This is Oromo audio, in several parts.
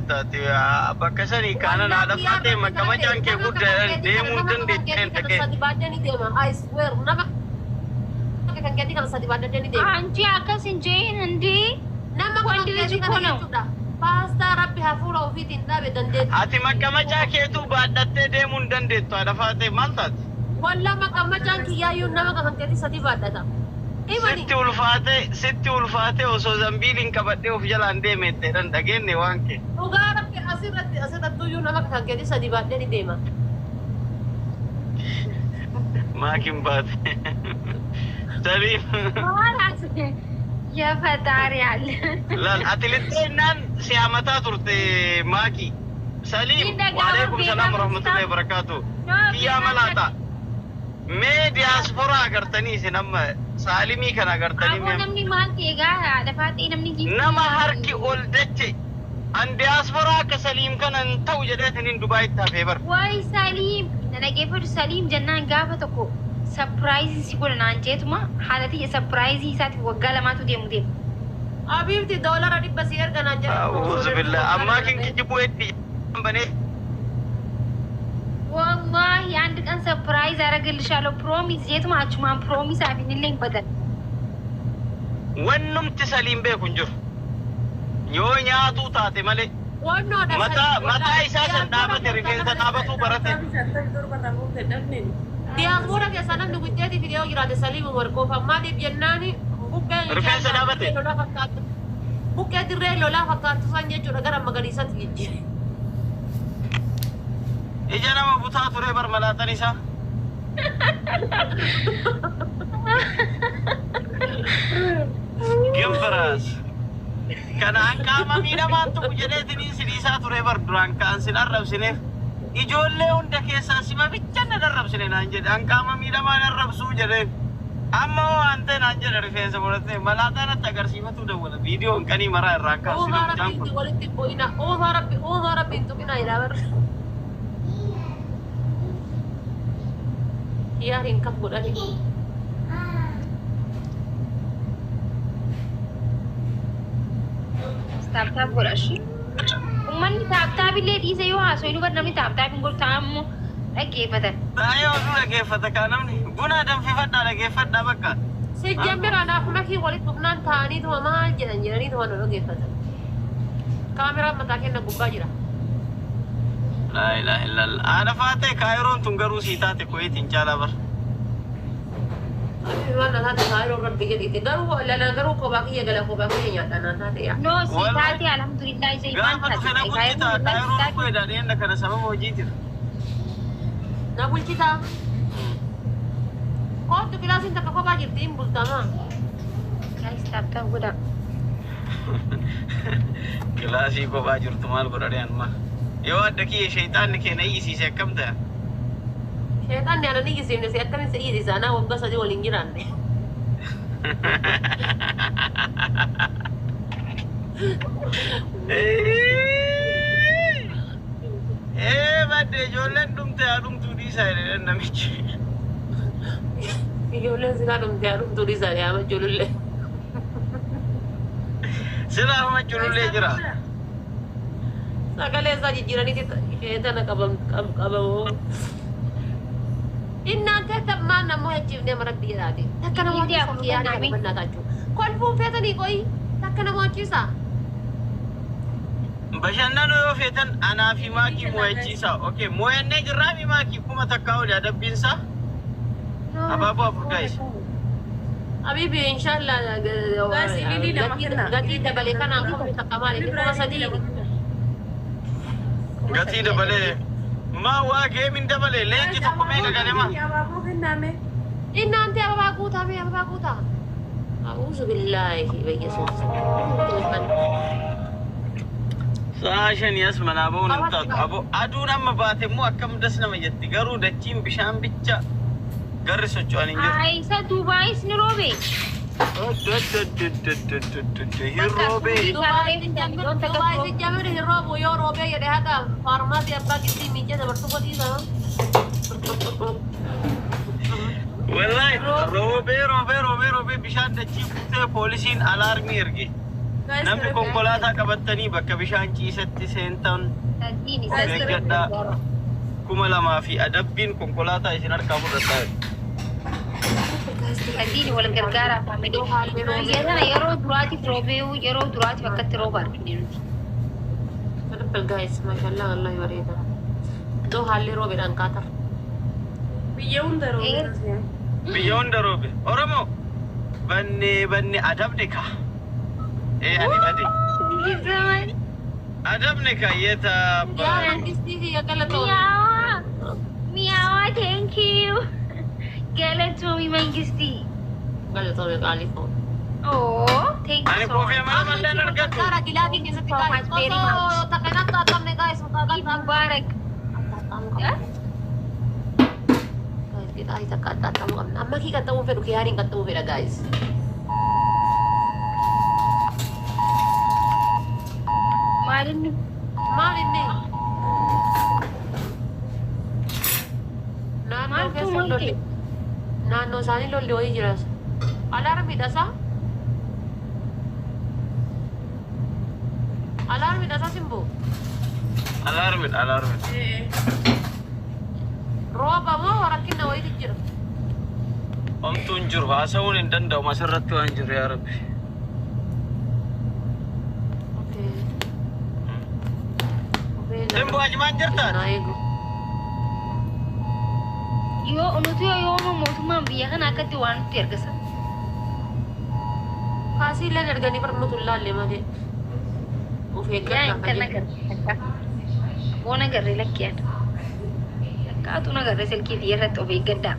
Taate bakka sanii kaanan Wallaa haadha kiyyaa faatee irratti maqqamacaan taate kee nama guddaa kan jedhan keetii kana deemuu hin nama kan dandeettu keetii kana dhaqee. sadi baadhee ni deema. I swear nama kan keetii kana sadi baadhee ni deema. አንቺ akkas hin jeehin እንዴ Nama kan ወንድ ልጅ keetii እኮ kana ነው። jechuudha. Paastaa rabbi hafuura ofiitiin dhaabe dandeettii. Ati maqqamacaa keetuu baadhattee deemuu hin dandeettu haadha faatee maal taate? Wallaa maqqamacaan kiyyaayyuu nama kan keetii sadi baadhata. Imani. Sitti ulfaatee sitti ulfaatee osoo zambiiliin qabadhee of jalaan deeme jedhan dhageenye waan kee. Dhugaa rabbi asirratti asirrattuyyuu nama kan keetii sadi baadhee ni deema. Maakin baate. Saliim. ማለት የፈጣሪ አለ Laal ati lixxeennaan si hamataa turte maaki. Saliim waalaikum salaam warahmatullahi wabarakaatu. Kiyyaa malaata. Mee diyaasporaa agartanii isin amma saalimii kana agartanii አቦ mee namni maal ta'e gaa haadha faatee namni giiftii nama harki ol dache an diyaasporaa akka Saliim kana hin ta'u jedheetiniin Dubaayitti hafee bar. Waay Saliim na dhageeffadhu Saliim jennaan gaafa tokko sapiraayizii si godha naan jeetuma haala tiyya sapiraayizii isaatiif waggaa lamaatu deemu deema. Abiibti doolara dhibba si erga naan jedhe. A'uuzu billah ammaa kin kijibuu heddii banee ወላሂ አንድ ቀን ሰፕራይዝ አደርግልሻለሁ ፕሮሚስ jeetuma achumaan ፕሮሚስ afinillee hin badan. wannumti Saliim beeku hin jiru. Yoo nyaatuu taate malee Wannoodha mataa mataa isaa san dhaabate rifeensa dhaabatuu barate. Diyaaspoora keessaa namni guddeetii fidee yoo jiraate Saliim Umar qofa. Maaliif jennaani buqqeen Rifeensa dhaabate. lolaa fakkaattu. Buqqee dirree lolaa fakkaattu san jechuudha gara magariisatti jijjiire. Ija nama butaa ture bar malaaxan isaa. Ginfiraas. Kana an qaama miidhamaan tuqu jedheetiniin si dhiisaa ture bar duraan ka'an sin arrabsineef. Ijoollee hunda keessaa sima bicha na arrabsine naan jedhe an qaama miidhamaan arrabsuu jedheen. Amma hoo waan ta'e naan jedhe rifeensa murattee malaaxaa natti agarsiifatuu dawwala. Viidiyoon qanii maraa irraa kaasine Uumaa mucaan rabbiin kun. walitti hin bu'ina. Uumaa rabbi uumaa rabbiin tuqina jedhaa barra. Xiyyaariin kaf godhani. Taaptaap godha ishee. Uummanni taaptaap illee dhiise yoo haasoo nu bar namni taaptaap hin godhu ta'an immoo dhaggeeffatan. Taa'ee oduu dhaggeeffata kaa namni. Buna danfifadhaa dhaggeeffadhaa bakka. Si jemmira anaaf makii walitti dhufnaan taa'aniituma maal jedhan jedhaniituma nu dhaggeeffatan. Kaameraan mataa kenna gubbaa jira. Laa ilaaha illallah. Haadha faatee kaayiroon tun garuu sii taate kuweetiin caalaa bar. Abi maal na taate kaayiroo rabbi jedhiite garuu lala garuu kophaa kiyya gala kophaa kiyya nyaadha na taate yaa. No si Wallahi taate alhamdulillah isa imaan gaafa dhufe taate na bulchitaa kaayiroon wallahi si kaayiroon taate. dhufuu jedha dhiyeenna kana sababa hojiitiif. Na bulchitaa. Koottu kilaasiin takka kophaa jirti hin bultamaa. Guys taaptaap godha. Kilaasii kophaa jirtu maal godha dhiyaan ma. Yoo adda kiyya sheexaanni kee na iyyisiise akkam ta'a? Sheexanni ana ni iyyisiifne si akkamiin si iyyisiisa anaa waggaa sadii waliin jiraanne. Ee badde ijoolleen dhumte haa dhumtuu dhiisaa jedhe namichi. Ijoolleen silaa dhumte haa dhumtuu dhiisaa yaa majjulullee. Silaa majjulullee jira. Sagalee isaa jijjiiraniiti sheexana qabamoo. Innaan teetta maal nammoo achiifnee mara biyya taate. Takka nama Ilillee hojjechiisa afur kiyyaa kenname. kana bannaa taachuu. Kolfuun feetanii qoyi takka nama hojjechiisa. Bashannanuu yoo feetan anaa fi maakii mo'achiisa. Okay, mo'annee jirraa fi maakii kuma takkaa oli adabbiinsaa. Abaaboo afur guys. Habibi inshallah Guys, ililii lama kenna. gatii dabale kanaan kumni takka maali kuma sadii. Gatii dabalee. Maa waa geemin dabalee leenci tokko meeqa galema? Abaaboo kenname. Innaan tee ababaa guutaa mee ababaa guutaa. A'uuzu billaahi biyyesuus. Sa'a shanii as manaa ba'uun hin taatu. Aboo aduun amma baate immoo akkam das nama jetti garuu dachiin bishaan bicha garri socho'an hin jiru. Ay isa Dubaayis ni roobe. Hin roobee. Dubaay si jamir hin roobu yoo roobee jedhe haga faarmaasii abbaa gibbii miijja dabarsu godhiisa. Wallahi roobee roobee roobee roobee bishaan dachii guutee poolisiin alaarmii erge. Guys, Namni konkolaataa qabattanii bakka bishaan ciisetti seentan Saddiin of isa. eeggadhaa. 2000 fi adabbiin konkolaataa isin harkaa fudhadhaa. Saddiin wal gargaaraa family. Biyya sana yeroo duraatiif roobee, yeroo duraatiif akkatti rooba argine nuti. Triple, guys, mashallah, wallahi bareeda. Iddoo haalli roobeedhaan kaatar. Biyya hunda roobee. Biyya hunda roobe. Oromoo bannee banne adabne ka. Ee, ani bade. Adabne ka yeeta. Yaa mangistii kiyya, galatoon. Miyaawaa. Miyaawaa, thank you. Galatoomi, mangistii. Galatoome, qaalii koo. Oh, thank you Ani so much. koofii mana malleen argadhu. Gara gilaafii keessatti So much, very much. Osoo takkanatti xaxamne, guys. Eid Mubarak. Guys, takka xaxamuu qabna. Amma kii qaxxamuu fedhu, kiyaariin qaxxamuu fedha, guys. Maalinni Maal inni? Naannoo Maaltu keessa maal lolli. ta'e? Naannoo isaanii lolli wayii jiras. Alarmiidha isaa? Alarmiidha isaa, simboo? Alarmidha, alarmidha. Rooba moo rakkina wayiitu jira? Homtuun jiru, haasa'uun hin danda'u asirratti waan jiru, yaa Rabbi. Okay. Simboo, ajimaan jirtaan? Naa eegu. Yoo nuti yoo mootummaan biyya kana akkatti waan nutti ergisa. Kaasii illee erganii bar nutu hin laalle malee. Of Yaa eeggadhaa intal kan nagarre. Boo nagarre lakkiyaan. Lakkaatu nagarre silkii xiyya irratti of eeggadhaa.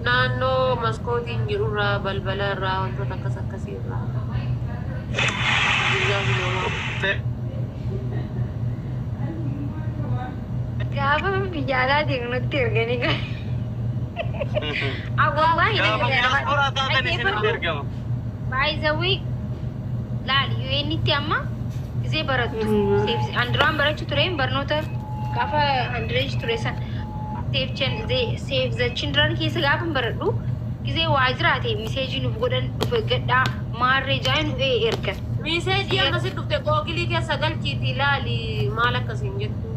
Naannoo maskootiin jirurraa, balbala irraa, wantoota akkas akkasii irraa. Guyyaa guyyoomaa. Gaafa biyya alaa deemu nutti erganii gara. Wallahi Gaafa diyaasporaa taatan isinitti ergama. By the way, laal, UN'tti amma gisee barattu. An duraan barachuu tureen barnoota gaafa underage ture san Save the Children keessa gaafa baradhu, gisee waa jiraate message nuuf godhan, of eeggadhaa maarree jaa'in nu ergan. Message akkasii dhufte Google keessa galchiitii ilaali, maal akkasiin jettu.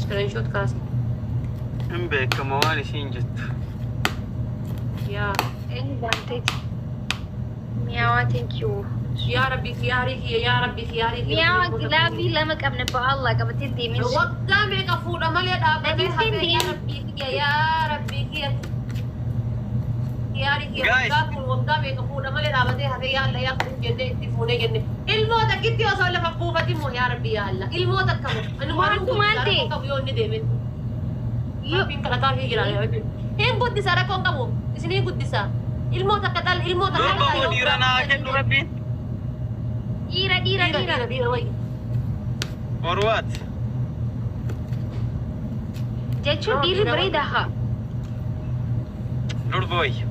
Screenshot kaasi. Hin beekama waan isiin jettu. Yaa. Eenyu baanteeti? Miyaawaa, thank you. Yaa Rabbi kiyaarii kiyya, yaa Rabbi kiyaarii kiyya. Miyaawaa, gilaabii lama qabna, ba'aa qabatee deemin. Waggaa meeqa fuudha malee dhaabbatee Nadiifin hafee, yaa deemi. Rabbii kiyya, yaa Rabbii kiyya. Kiyaarii kiyya. Guys. Waggaa kun waggaa meeqa fuudha malee dhaabatee hafee, yaa Allah, yaa kun jennee itti fuunee jenne. Ilmoo takkitti osoo lafa buufatin moo, yaa Rabbi, yaa Allah. Ilmoo takka moo. Ani waan Maaltu maal ta'e? rakkoo qabu yoo inni deeme. Yoo Rabbiin kadhataa fi jira. Hin guddisa, rakkoon qabu. Isinii guddisa. Ilmoo takka dal, ilmoo takka Durba dhala moo yoo dhiira naa kennu Rabbiin? Dhiira, dhiira. Dhiira. Dhiira. Dhiira, dhiira wayi. Or what? Jechuun No, dhiirri dhiira. bareedaa haa. Durba wayya.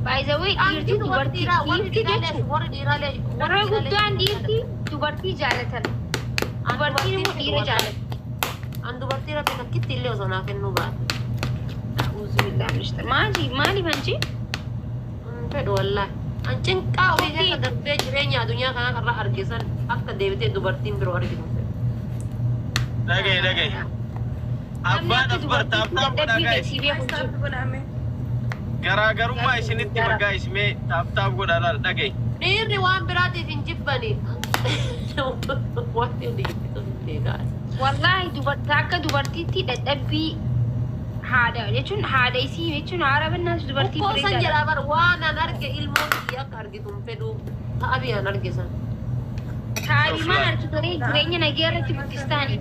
By the way, dhiirti dubartii, dhiirti jechuun Warri dhiiraalee. warra guddaan dhiirti dubartii jaalatan. Dubartiin immoo dhiira jaalatti. An dubartii Rabbi takkitti illee osoo naa kennuu baate. A'uuzu billaahi minash shaytaan. Maali maali manchi? Hin fedhu wallaahi. An cinqaa ofii keessa darbee jireenya addunyaa kanaa irraa argisan akka deebitee dubartiin biroo argitu hin fedhu. Dhagaye, dhagaye. Namni Abbaan akka afbar dubartiitti tap tap godhaa, dadhabbii guys. beeksii beeku hin jiru. Tap godhame. Garaagarummaa isinitti hima, guys, mee tap tap godhaa, laal, dhagaye. Dhiirri waan biraatiif hin jibbani. Wanti hundi jibbitu hin beekaa. Wallaahi, dubartii akka dubartiitti dadhabbii haadha jechuun haadha isii jechuun haadha bannaas dubartii Ukkoo san bareedaadha. jedhaa bar, waan an arge ilmoon kiyya akka argitu hin fedhu. Ta'a an arge san. Taa'immaan argitanii jireenya nagee irratti guddistaani.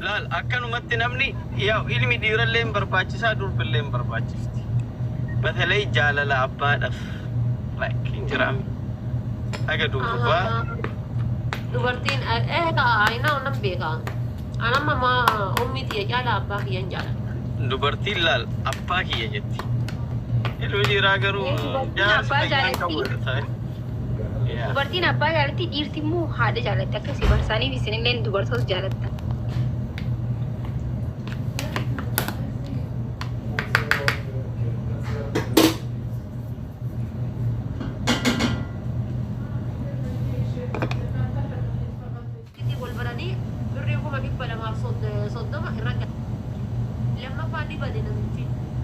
Laal, akkanumatti namni yaa ilmi dhiirallee hin barbaachisaa, durbillee hin barbaachifti. Batalay jaalala abbaadhaaf like hin jiraami. Aga durbaa Dubartiin ayinaa nan beeka. An amma maa ummii tiyya caalaa abbaa kiyyan jaaladha. Dubartiin laal abbaa kiyya jetti. Ilmi dhiiraa garuu Dubartiin jaarsa abbaa fayyaan qabu jaalatti. irra. Dubartiin abbaa jaalatti, dhiirti immoo haadha jaalatti. Akkasii barsaaniif isinillee dubartoota jaalattan. bade namichi.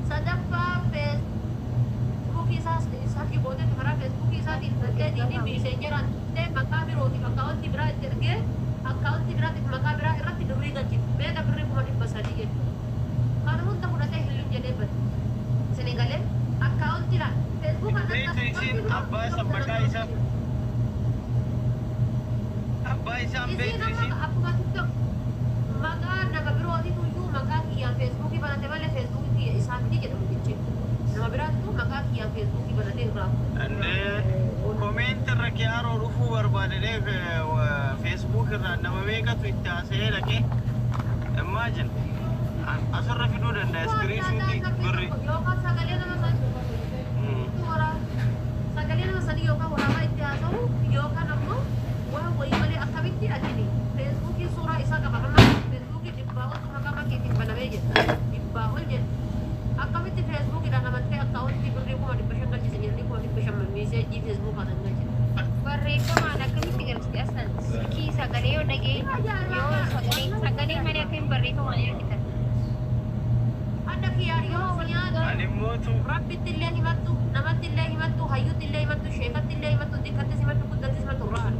Sadaffaa feesbuukii isaas isaatii gootetti karaa feesbuukii isaatiin dhaqeetiin messengeraan ta'e maqaa birootiif akkaawuntii biraa itti ergee, akkaawuntii biraatiif maqaa biraa irratti birrii galchite. Meeqa? Birrii 300,000 jechuudha. Kan hunda fudhatee hillum jedhee bade. Isinii galee akkaawuntii laal feesbuukaan. Beektu isiin abbaa isa maqaa isaa, abbaa isaan Isiin beektu isiin. Amma akkuma TikTok maqaa nama birootitu iyyuu maqaa kiyyaan feesbuukii banate malee feesbuukii kiyya isaa miti jedhamu jechuudha. Nama biraattu maqaa kiyyaan feesbuukii banatee irraa. Indee comment irra kiyaaroo dhufuu barbaadee Facebook irraa nama meeqatu itti haasa'ee dhaqee. Imagine, asirra fiduu danda'a screenshotii birri. Yookaan sagalee nama sanii sagalee nama sanii yookaan waraabaa itti haasa'u yookaan ammoo waan wayii malee akkamitti atini feesbuukii suuraa isaa qaba. Amma feesbuukii dhibbaa oltu maqaa makeetiin banamee jedha, dhibbaa ol jedha. Akkamitti feesbuukiidhaan amantee akkaawuntii birrii 500,000 galchise jedhanii 500,000 message feesbuukaan an galchite. Barreeffamaan akkamitti galchite asan? Silkii sagalee yoo dhagee, yoo sagalee malee akkamiin barreeffamaan ergitan? Adda kiyyaar yoo nyaata Ani mootu Rabbitti illee himattu, namatti illee himattu, hayyutti illee himattu, sheekatti illee himattu, xiqqattis himattu, guddattis himattu irraa halu.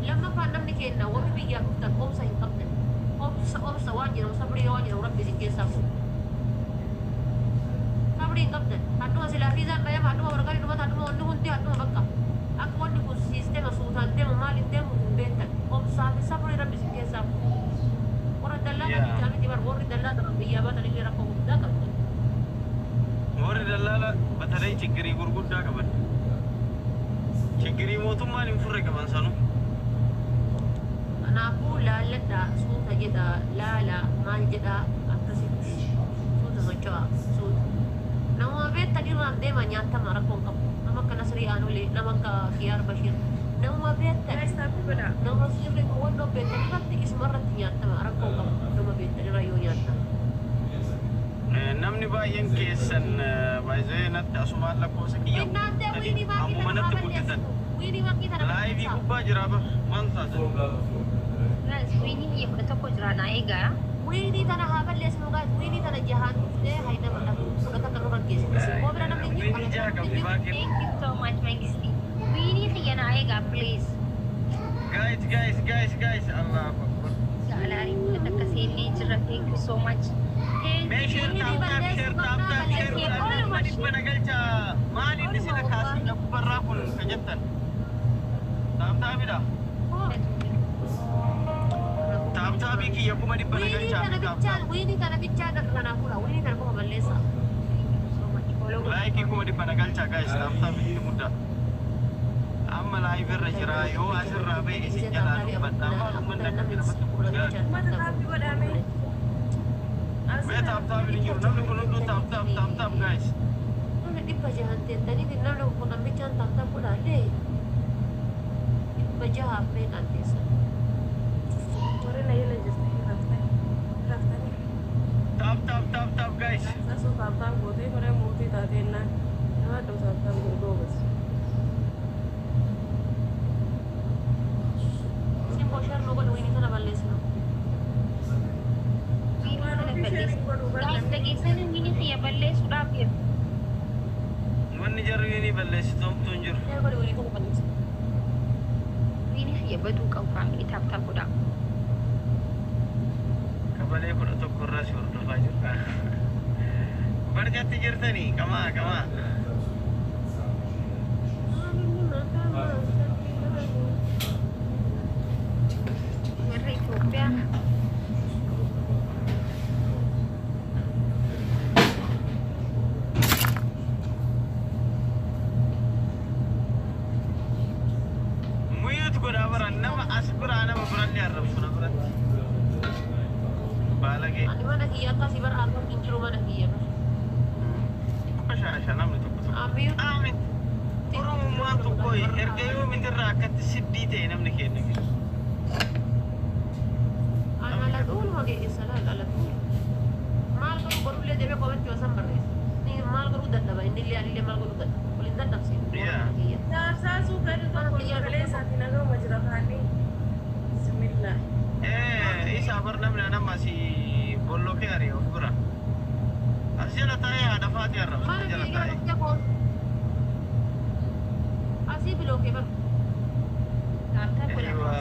Lammaffaan namni kenna warri biyyaa dhuftan obsa hin qabdan. Obsa, obsa waan jedhamu, sabrii waan jedhamu Rabbi isin keessaa fuudha. Sabrii hin qabdan. Hadduma silaa fiizaan dhayama, hadduma waraqaan dhumata, hadduma wanni hundi hadduma bakka. Akka wanni kun siisteema suutaan deemu maal hin deemu hin beektan. Obsaa fi sabrii Rabbi isin keessaa fuudha. Warra dallaa bichaa miti bar, warri dallaa ta'an biyyaa baatan illee rakkoo guddaa qabdan. Warri dallaala batalay chiggirii gurguddaa qaban. Chiggirii mootummaan hin furre qaban sanu. Kanaafuu laalladhaa, suuta jedhaa, laala maal jedhaa, akkasitti suuta socho'aa, suuta. Nama beektan irraan deema nyaatama, rakkoon qabu. Nama akka Nasrii Aanulee, nama akka Kiyaar Bashir, nama beektan. Guys, tap godhaa. Nama sirrii hubannoo beektan irratti isuma irratti nyaatama, rakkoon qabu. Nama beektan irra yoo nyaatama. Namni baay'een keessan baay'ee natti asumaan lakkoofsa kiyya Innaantee wiinii maakii ammuma tana natti haa gudditan. balleessitu. Wiinii maakii tana Live balleessaa. Gubbaa jira bar maal taate? Wiinii kiyya 11 jira naa eegaa. Wiinii tana haa balleessinu guys. Wiinii tana jahaan dhuftee hayna 11 nurra geessite. Simboo bira namni hin jiru. Wiinii jaha qabdi baaqeen. Thank you so much, Mangisti. Wiinii kiyya naa eegaa, please. Guys, guys, guys, guys, Allahu Akbar. Gaalaarii 11 seennee jirra. Thank you so much. Thank Mee share, tap tap, share, tap tap, share godhaa, 100,000 na galcha. Maal inni sila kaasii gubbarraa kun ka jettan? Tap tapidha. Tap tapii kiyya 100,000 na Wiinii galcha. tana Tap bichaan, tap. Wiinii tana bichaan kanaa fuudha. Wiinii tana qofa balleessaa. So much. Follow godhaa. Like 100,000 na galcha guys, tap tapii itti muddaa. Amma live irra jira, yoo asirraa ba'e isin jalaa dubbadha. Maal uummanni akkamitti namatti gurguraa? Uummata, tap godhaa mee. Mee tap tapiin hin jiru, namni kun hunduu tap tap, tap tap, guys. Namni dhibba jahan teettaniiti namni kun bichaan tap tap godhaallee 600f meeqaan teessan. Warri na jala jirtanii raftanii. Raftanii. Tap tap, tap tap, guys. Asuu tap tap gootee koree mootii taateennaan. Nama dhuu tap tap godhu goobas. Simboo, share nu godhu, wiinii tana balleessinu. Wiinii kana balleessu. Guys, dhageessanii wiinii kiyya balleessuudhaaf jedhu. Wanni jarri wiinii balleessitu homtuu hin jiru. Share godhu, wiinii tana balleessinu. Wiinii kiyya baduu qabu, family, tap tap godhaa. Kabalee 11 irraa si hordofaa jirra. Barjatti jirtanii qamaa qamaa. Maalinni maqaa maal? Warra Itoophiyaa. Mute godhaa bara, nama as biraa nama birallee arrabsu na biratti. Baalagee. Ani mana kiyya akkasii bara arrabni hin jiru mana kiyya bara. Qoshaasha namni tokko tokko. Amiyu. Aamin. Oromummaan tokko erga yoo mitirraa akkatti siddii ta'e namni kenna. Ana ala dhuuluma keessa laal ala dhuulu. Maal godhu godhullee deemee comment yoo san barreessa. Ni maal godhuu dadhaba, innillee anillee maal godhuu dadhaba. Waliin dadhabsiinu. Yeah. Mana kiyya. Jaarsaa suuqaa tokko kalee isaatiin nagama jira kaanii. Bismillah. Isa bar namni nama si bollokee ari'e of bira. As Faatee arrabsu Maal jala fiigaa taa'e. dhuftee koon? Asii bilookee bar. Tap tap godha. Eewwa.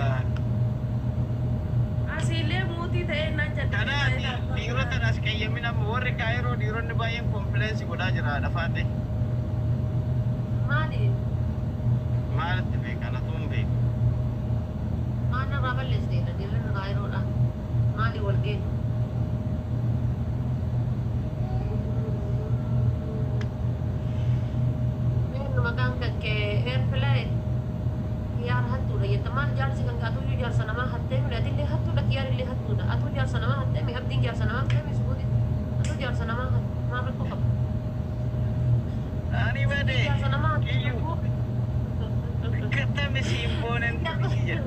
Asiillee muutii ta'ee naan Kanaaf dhiirota as qayyamin amma warri Kaayiroo dhiironni baay'een kompileensii godhaa jira haadha Faatee. Maali? Maalitti beekan atuun beeku. Maal narraa balleessiteedha dhiirri Kaayiroodha. Maali wal geenu? Eenyu maqaan kan kee Airplane kiyyaara hattuudha jetta. Maal jaarsi kan kee atuyyuu jaarsa namaa hattee miti, atillee hattuudha, kiyyaarrillee hattuudha. Atuu jaarsa namaa hattee mi, abdiin jaarsa namaa hattee mi, suguuti atuu jaarsa namaa hatte maal rakkoo qaba? Ani badee Jaarsa namaa hattee kiyyuu rakkoo. katame siin boonen tuqii jedha.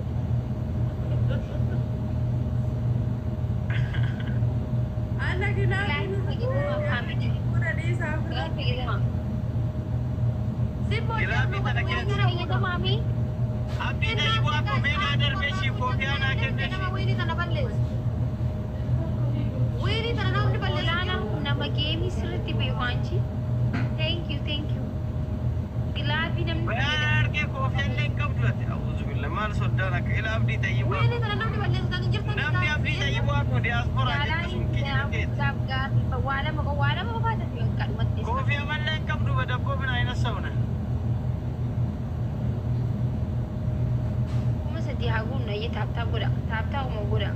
Alla Live fayyadamaa family. Kudha dhiisaa Live fayyadamaa. Simboo Gilaabii tana keessa. Fayyadamaa mi? Abdii ta'ii waa kophee darbee shii koofiyaa naa kenne Nama shii. wiinii tana balleessu. Wiinii tana namni balleessu. Olaanaan kun nama geemii sirriitti beeku anchi. Thank you, thank you. Gilaabii namni Bayaan fayyadamu. argee koofiyaa illee hin qabdu ati. Awuzu billah maal soddaan akka ila abdii ta'ii waa. Wiinii tana namni balleessu kan hin jirtan. Namni abdii ta'ii waa koo diyaasporaa jettu sun kijiba keessa. Gaaf gaaf waa lama waa lama qofaatu kadhumatti. Koofiyaa mallee hin qabdu badabboo binaa hin hassawna. 3000 haguun ayyee tap tap godha. Tap tap uma godha.